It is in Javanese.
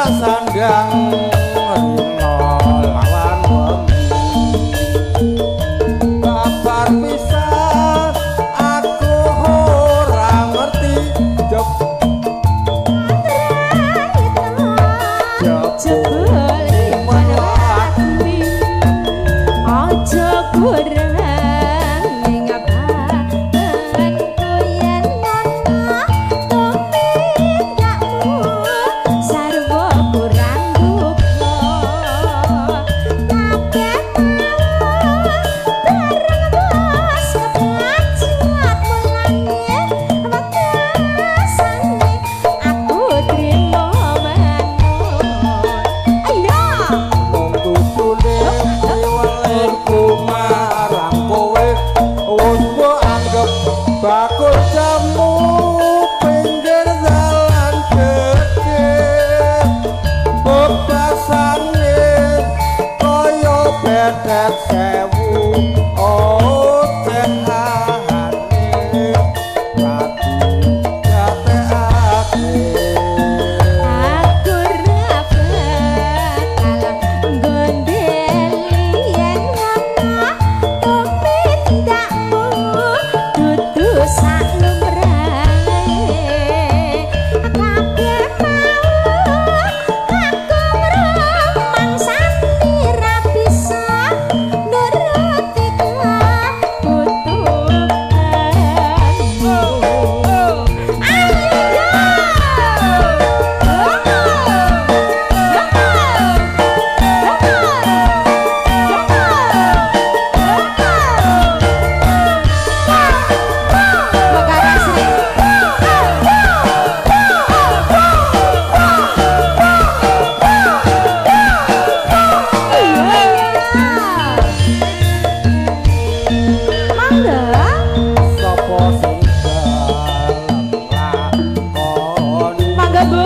Tak sandang rina lawan wengi. Babar pisan aku ora ngerti Jebul iman aja kurang ing apaanku yen ana tumindakmu sarwa kurang duka kabeh mau bareng wis kebacut mulane wekasane aku trimo manut. Ayo mung tujune piwelingku marang kowe wis mbok anggep bakul jamu pinggir dalan gedhe bebasane kaya bedet sewu ocehane ratu gatekake. Aku ra bakal gondeli yen ana tumindakmu dudu sak lumrahe kabeh mau aku ngrumangsani ra bisa nuruti kebutuhanmu. Ayo. Sapa sing gelem nglakoni Mangga, Bu.